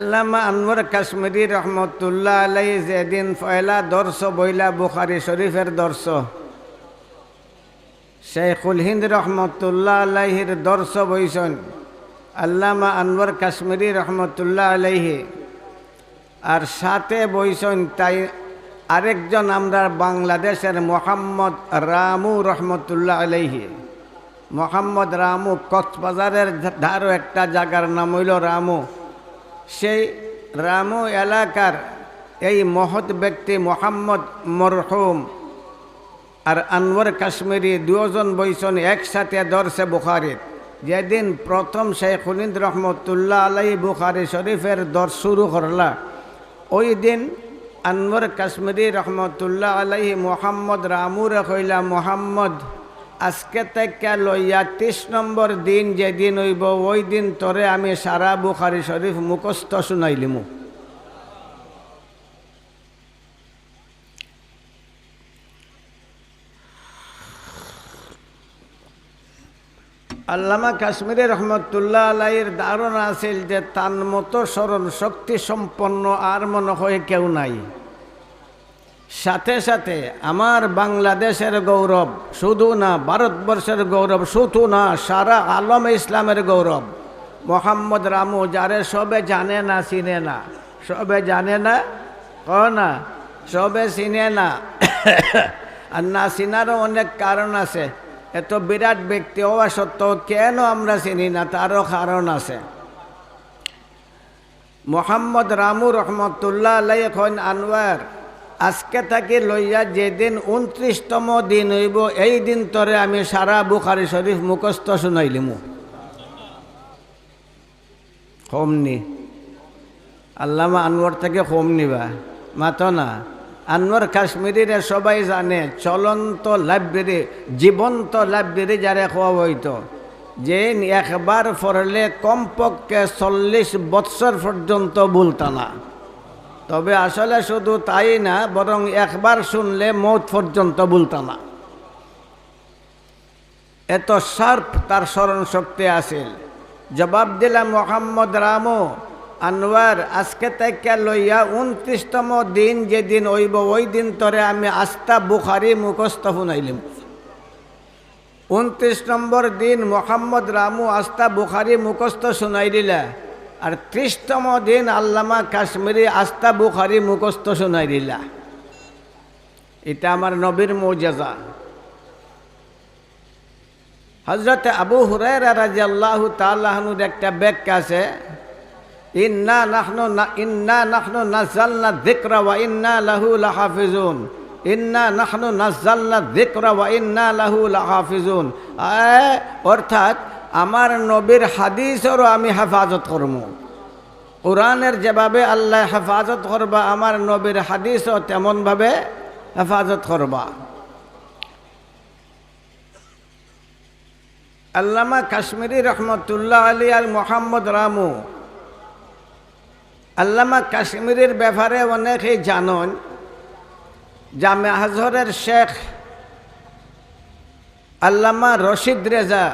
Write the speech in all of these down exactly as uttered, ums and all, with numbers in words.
আল্লামা আনোয়ার কাশ্মীরি রহমতুল্লাহ আলাইহি যেদিন পয়লা দর্শ বইলা বুখারী শরীফের দর্শ, শেখুল হিন্দ রহমতুল্লাহ আলাইহির দর্শ বইছইন আল্লামা আনোয়ার কাশ্মীরি রহমতুল্লাহ আলাইহি, আর সাথে বইছইন তাই আরেকজন আমরার বাংলাদেশের মোহাম্মদ রামু রহমতুল্লাহ আলাইহি। মোহাম্মদ রামু কক্সবাজারের ধারো একটা জাগার নাম অইলো রামু। সেই রামু এলাকার এই মহৎ ব্যক্তি মোহাম্মদ মরহুম আর আনোয়ার কাশ্মীরি দুইজন বইছইন একসাথে দর্শে বুখারীত। যেদিন প্রথম শেখুল হিন্দ রহমতুল্লাহ আলাইহি বুখারী শরীফের দর্শ শুরু করলা, ওই দিন আনোয়ার কাশ্মীরি রহমতুল্লাহ আলাইহি মোহাম্মদ রামুরে কইলা, "মোহাম্মদ, আজকে থাকি লইয়া ত্রিশ নম্বর দিন যেদিন অইবো, ওই দিন তোরে আমি সারা বুখারী শরীফ মুখস্থ শুনাইলিমু।" আল্লামা কাশ্মীরি রহমতুল্লাহ আলাইহির ধারণা আছিল যে তান মতো স্মরণ শক্তি সম্পন্ন আর মনে হয় কেউ নাই। সাথে সাথে আমার বাংলাদেশের গৌরব শুধু না, ভারতবর্ষের গৌরব শুধু না, সারা আলম ইসলামের গৌরব মোহাম্মদ রামু, যারে সবে জানে না, চিনে না, সবে জানে না, কও না, সবে চিনে না। আর না চিনারও অনেক কারণ আছে। এত বিরাট ব্যক্তি হওয়া সত্ত্বেও কেন আমরা চিনি না, তারও কারণ আছে। মোহাম্মদ রামু রহমতুল্লাহ আলাইহি কইন, "আনোয়ার, আজকে থাকি লইয়া যেদিন ঊনত্রিশতম দিন অইবো, এই দিন তোরে আমি সারা বুখারী শরীফ মুখস্থ শুনাইলিমু।" কম নি? আল্লামা আনোয়ার থাকি কম নি বা? মাতো না। আনোয়ার কাশ্মীরিরে সবাই জানে, চলন্ত লাইব্রেরি, জীবন্ত লাইব্রেরি যারে কওয়া অইতো, যে একবার পড়লে কমপক্ষে চল্লিশ বৎসর পর্যন্ত ভুলতা না। তবে আসলে শুধু তাই না, বরং একবার শুনলে মউত পর্যন্ত ভুলতা না। এত sharp তার স্মরণ শক্তি আছিল। জবাব দিলা, "মোহাম্মদ রামু, আনোয়ার, আজকে থাকি লইয়া ঊনত্রিশতম দিন যেদিন অইবো, ওই দিন তোরে আমি আস্তা বুখারী মুখস্থ শুনাইলিমু।" ঊনত্রিশ নম্বর দিন মোহাম্মদ রামু আস্তা বুখারী মুখস্থ শুনাইলিলা, আর ত্রিশতম দিন আল্লামা কাশ্মীরি আস্তা বুখারী মুখস্থ শুনাইলিলা। ইটা আমার নবীর মুজেজা। হযরতে আবু হুরায়রা রাদিয়াল্লাহু তাআলা আনহুর একটা ব্যাখ্যা আছে, "ইন্না নাহনু না-, ইন্না নাহনু নাযালনা যিকরা ওয়া ইন্না লাহু লাহাফিজুন। ইন্না নাহনু নাযালনা যিকরা ওয়া ইন্না লাহু লাহাফিজুন।" আ, অর্থাৎ, আমার নবীর হাদিসরও আমি হেফাজত করমু। কোরআনের যেভাবে আল্লায় হেফাজত করবা, আমার নবীর হাদিসও তেমনভাবে হেফাজত করবা। আল্লামা কাশ্মীরি রহমতুল্লাহ আলাইহি আর মোহাম্মদ রামু। আল্লামা কাশ্মীরির ব্যাপারে অনেকেই জানইন, জামে আজহরের শেখ আল্লামা রশিদ রেজা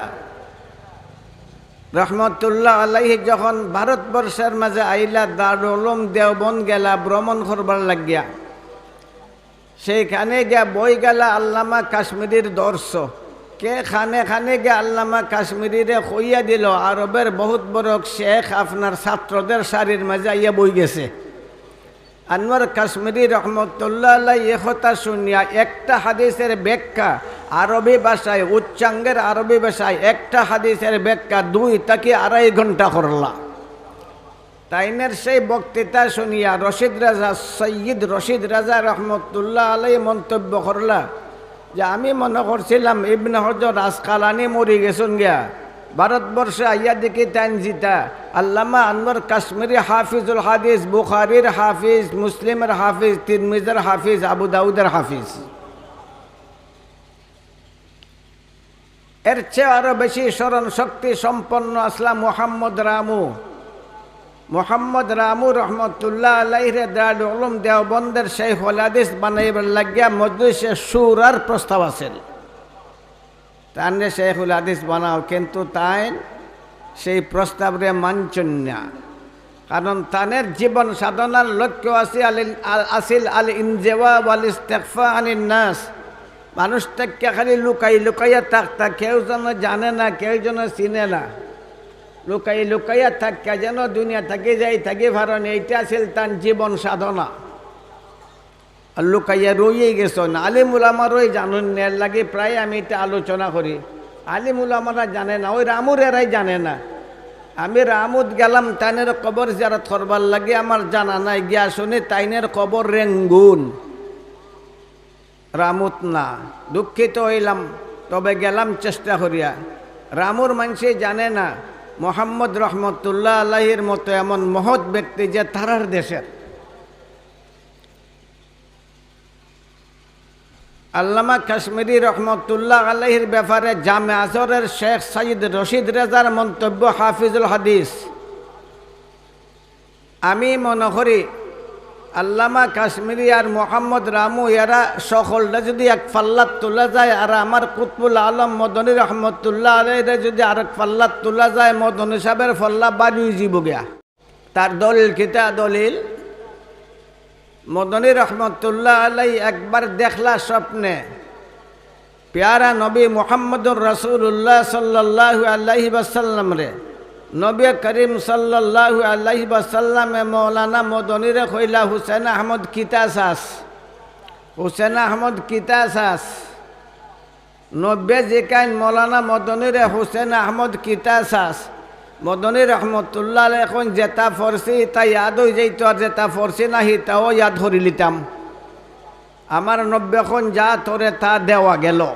রহমতুল্লাহ আলাইহি যখন ভারতবর্ষের মাঝে আইলা, দারুল উলুম দেওবন্দ গেলা ভ্রমণ করবার লাগিয়া, সেইখানে গিয়া বই গেলা আল্লামা কাশ্মীরির দর্শ। কে খানে খানে গিয়া আল্লামা কাশ্মীরিরে কইয়া দিল, "আরবের বহুত বড় শেখ আপনার ছাত্রদের সারির মাঝে আইয়া বই গেছে।" আনোয়ার কাশ্মীরি রহমতুল্লাহ আলাইহি এ কথা শুনিয়া একটা হাদিসের ব্যাখ্যা আরবি ভাষায়, উচ্চাঙ্গের আরবি ভাষায় একটা হাদিসের ব্যাখ্যা দুই থাকি আড়াই ঘন্টা করলা। তাইনের সেই বক্তৃতা শুনিয়া রশিদ রাজা, সৈয়দ রশিদ রাজা রহমতুল্লাহ আলাইহি মন্তব্য করলা যে, "আমি মনে করছিলাম ইবনে হজর আসকালানি মরি গেছইন গিয়া, ভারতবর্ষে আইয়া দেখি তাইন জিতা।" আল্লামা আনোয়ার কাশ্মীরি হাফিজুল হাদিস, বুখারীর হাফিজ, মুসলিমের হাফিজ, তিরমিজের হাফিজ, আবু দাউদের হাফিজ। এর চেয়ে আরো বেশি স্মরণ শক্তি সম্পন্ন আছলা মোহাম্মদ রামু। মোহাম্মদ রামু রহমতুল্লাহ আলাইহিরে দারুল উলুম দেওবন্দের শেখুল হাদিস বানাইবার লাগিয়া মজলিসে শুরার প্রস্তাব আছিল, তানরে শেখুল হাদিস বানাও, কিন্তু তাইন সেই প্রস্তাবরে মানছইন না। কারণ তানের জীবন সাধনার লক্ষ্য আছে আল-, আল-, আছিল আল ইনজেওয়া ওয়াল ইস্তেকফা আনিন নাস। মানুষ থাকি খালি লুকাই লুকাইয়া থাকতা, কেউ যেন জানে না, কেউ যেন চিনে না। লুকাই লুকাইয়া থাকিয়া যেন দুনিয়া থাকি যাই থাকি পারন, এইটা আছিল তান জীবন সাধনা। আর লুকাইয়া রইয়া গেছইন। আলিম উলামারাও জানইন না, এর লাগি প্রায় আমি এটা আলোচনা করি। আলিম উলামারা জানে না, ওই রামুর এরাই জানে না। আমি রামুত গেলাম, তানের কবর জিয়ারত করবার লাগি, আমার জানা নাই। গিয়া শুনি তাইনের কবর রেঙ্গুন, রামুত না। দুঃখিত হইলাম, তবে গেলাম চেষ্টা করিয়া। রামুর মানষে জানে না মোহাম্মদ রহমতুল্লাহ আলাইহির মতো এমন মহৎ ব্যক্তি যে তারার দেশের। আল্লামা কাশ্মীরি রহমতুল্লাহ আলাইহির ব্যাপারে জামে আসরের শেখ সাইয়্যিদ রশিদ রেজার মন্তব্য হাফিজুল হাদিস। আমি মনে করি আল্লামা কাশ্মীরি আর মোহাম্মদ রামু এরা সকলরে যদি এক পাল্লাত তোলা যায়, আর আমার কুতবুল আলম মদনী রহমতুল্লাহ আলাইহিরে যদি আরেক পাল্লাত তোলা যায়, মদনী সাহেবের পাল্লা ভারী অইযিবো গিয়া। তার দলিল কিতা? দলিল, মদনী রহমতুল্লাহ আলাই একবার দেখলা স্বপ্নে পেয়ারা নবী মুহাম্মদুর রাসূলুল্লাহ সাল্লাল্লাহু আলাইহি ওয়াসাল্লামরে। নবী করিম সাল্লাল্লাহু আলাইহি ওয়াসাল্লামে মৌলানা মদনীরে কইলা, "হুসেন আহমদ কিতা চাস? হুসেন আহমদ কিতা চাস?" নবীয়ে জিকাইন, "মৌলানা মদনীরে হুসেন আহমদ কিতা চাস?" মদনী রহমতুল্লাহ আলাইহি কইন, "যেটা পড়ছি ইটা ইয়াদ অইযাইতো, আর যেটা পড়ছি না ইটাও ইয়াদ করিলিতাম। আমার নবীয়ে কইন, যা তোরে তা দেওয়া গেল।"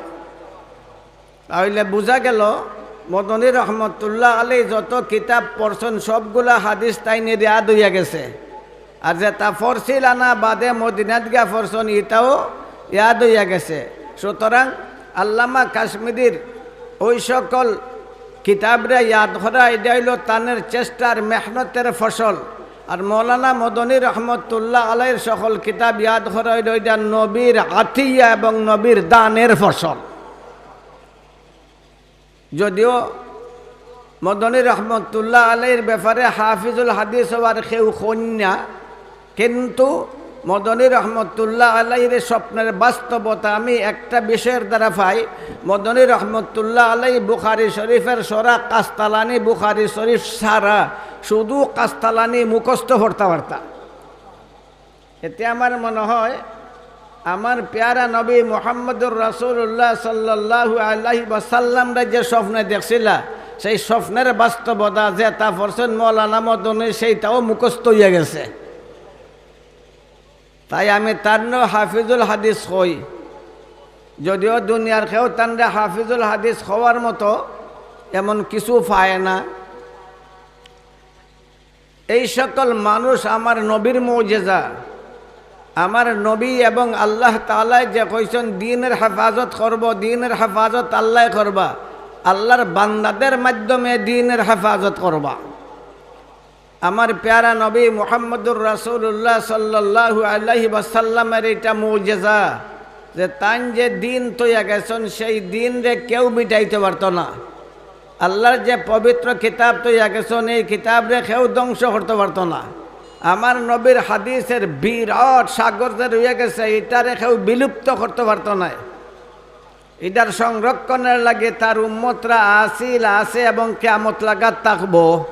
তাইলে বুঝা গেল, মদনী রহমতুল্লাহ আলাইহি যত কিতাব পড়ছইন, সবগুলা হাদিস তাইনের ইয়াদ অইয়া গেছে। আর যেটা পড়ছিলা না, বাদে মদিনাত গিয়া পড়ছইন, ইটাও ইয়াদ অইয়া গেছে। সুতরাং আল্লামা কাশ্মীরির ওই সকল কিতাবরে ইয়াদ করা, ইটা অইলো তানের চেষ্টার মেহনতের ফসল। আর মৌলানা মদনী রহমতুল্লাহ আলাইহির সকল কিতাব ইয়াদ করা অইলো ইটা নবীর আতিয়া এবং নবীর দানের ফসল। যদিও মদনী রহমতুল্লাহ আলাইহির ব্যাপারে হাফিজুল হাদিস অওয়ার কেউ কইন না, কিন্তু মদনী রহমতুল্লাহ আলাইহির স্বপ্নের বাস্তবতা আমি একটা বিষয়ের দ্বারা পাই। মদনী রহমতুল্লাহ আলাইহি বুখারী শরীফের সরা কাস্তালানি বুখারী শরীফ ছাড়া শুধু কাস্তালানি মুখস্থ পড়তা পারতা। এতে আমার মনে হয়, আমার পেয়ারা নবী মুহাম্মদুর রাসূলুল্লাহ সাল্লাল্লাহু আলাইহি ওয়াসাল্লামরে যে স্বপ্নে দেখছিলা, সেই স্বপ্নের বাস্তবতা যেটা পড়ছইন মৌলানা মদনী, সেইটাও মুখস্থ অইয়া গেছে। তাই আমি তানরে হাফিজুল হাদিস কই, যদিও দুনিয়ার কেউ তানরে হাফিজুল হাদিস কওয়ার মতো এমন কিছু পায় না। এই সকল মানুষ আমার নবীর মুজিজা। আমার নবী এবং আল্লাহ তাআলায় যে কইছইন, "দ্বীনের হেফাজত করব, দ্বীনের হেফাজত আল্লায় করবা।" আল্লাহর বান্দাদের মাধ্যমে দ্বীনের হেফাজত করবা। আমার পেয়ারা নবী মুহাম্মদুর রাসূলুল্লাহ সাল্লাল্লাহু আলাইহি ওয়াসাল্লামের এটা মুজিজা। যে তাইন যে দ্বীন থইয়া গেছইন, সেই দ্বীনরে কেউ মিটাইতে পারতো না। আল্লাহর যে পবিত্র কিতাব থইয়া গেছইন, এই কিতাবরে কেউ ধ্বংস করতে পারতো না। আমার নবীর হাদিসের বিরাট সাগর যে রইয়া গেছে, ইটারে কেউ বিলুপ্ত করতে পারতো না। ইটার সংরক্ষণের লাগি তার উম্মতরা আছিল, আছে এবং কিয়ামত লাগাত থাকবো।